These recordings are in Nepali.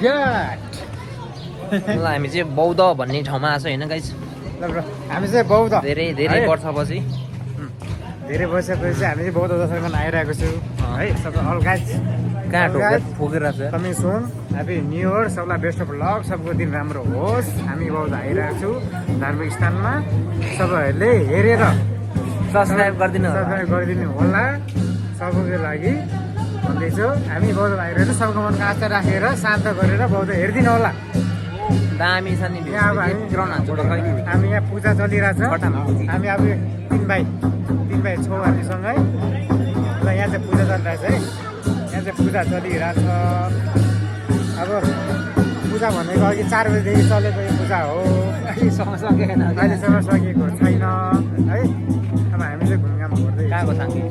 ल हामी चाहिँ बौद्ध भन्ने ठाउँमा आएको होइन गाइस ल ब्रो हामी चाहिँ बौद्ध धेरै धेरै वर्षपछि धेरै वर्षपछि हामी चाहिँ बौद्ध दर्शन आइरहेको छु है सबै अल गाइज कहाँ ठोकेर छ कमिङ सुन ह्याप्पी न्यु इयर सबलाई बेस्ट अफ लक सबको दिन राम्रो होस् हामी बौद्ध आइरहेको छु धार्मिक स्थानमा सबैहरूले हेरेर सब्सक्राइब गरिदिनु होला सबैको लागि भन्दैछु हामी बौद्ध आइरहेको छु सबको मनको आशा राखेर शान्त गरेर बौद्ध हेरिदिनु होला दामी छ नि यहाँ अब हामी यहाँ पूजा चलिरहेछ हामी अब तिन भाइ छौँ हामीसँगै र यहाँ चाहिँ पूजा चलिरहेछ है यहाँ चाहिँ पूजा चलिरहेछ अब पूजा भनेको अघि 4 बजीदेखि चलेको यो पूजा हो अहिलेसम्म सकिएको छैन है अब हामी चाहिँ घुमघाम गर्दै कहाँको साङ्गे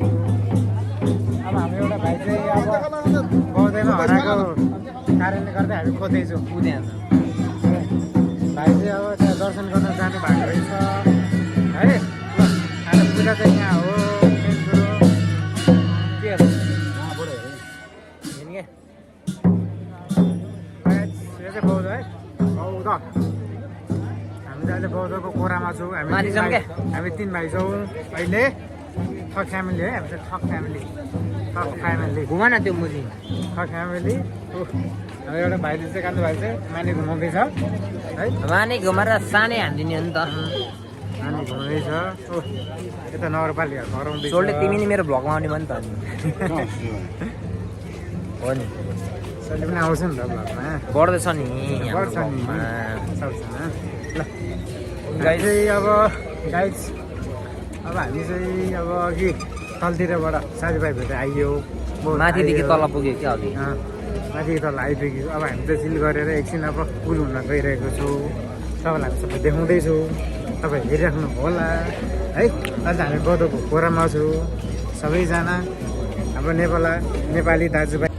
अब हाम्रो एउटा भाइ चाहिँ अब बौद्धमा हराएको कारणले गर्दा हामी खोज्दैछौँ भाइ चाहिँ अब त्यहाँ दर्शन गर्न जानु भएको रहेछ है हाम्रो पूजा चाहिँ यहाँ हो मेन कुरो के यो चाहिँ बौद्ध है बौद्ध हामी चाहिँ अहिले बौद्धको कोरामा छौँ हामी 3 भाइ छौँ अहिले ठक फ्यामिली है हामी चाहिँ ठक फ्यामिली घुमा न त्यो मुजी ठक फ्यामिली हाम्रो एउटा भाइले चाहिँ कान्छो भाइ चाहिँ माने घुमाउँदैछ है माने घुमाएर सानै हानिदिने हो नि त माने घुमाउँदैछ यता नगरपालिका घराउँदैछ सोल्डे तिमी नि मेरो भ्लगमा आउने भयो नि त हो नि सोल्डे पनि आउँछ नि त भ्लगमा बढ्दैछ नि गर्छ नि सबजना ल गाइज अब हामी चाहिँ अब अघि तलतिरबाट साथीभाइ भेटेर आइयो माथिदेखि तल पुग्यो क्या अघि माथि तल आइपुग्यो अब हामी चाहिँ चिल गरेर एकछिन अब पुल हुन गइरहेको छु तपाईँलाई हामी सबै देखाउँदैछु तपाईँ हेरिराख्नु होला है आज हामी बौद्धको कोरामा छु सबैजना हाम्रो नेपाली दाजुभाइ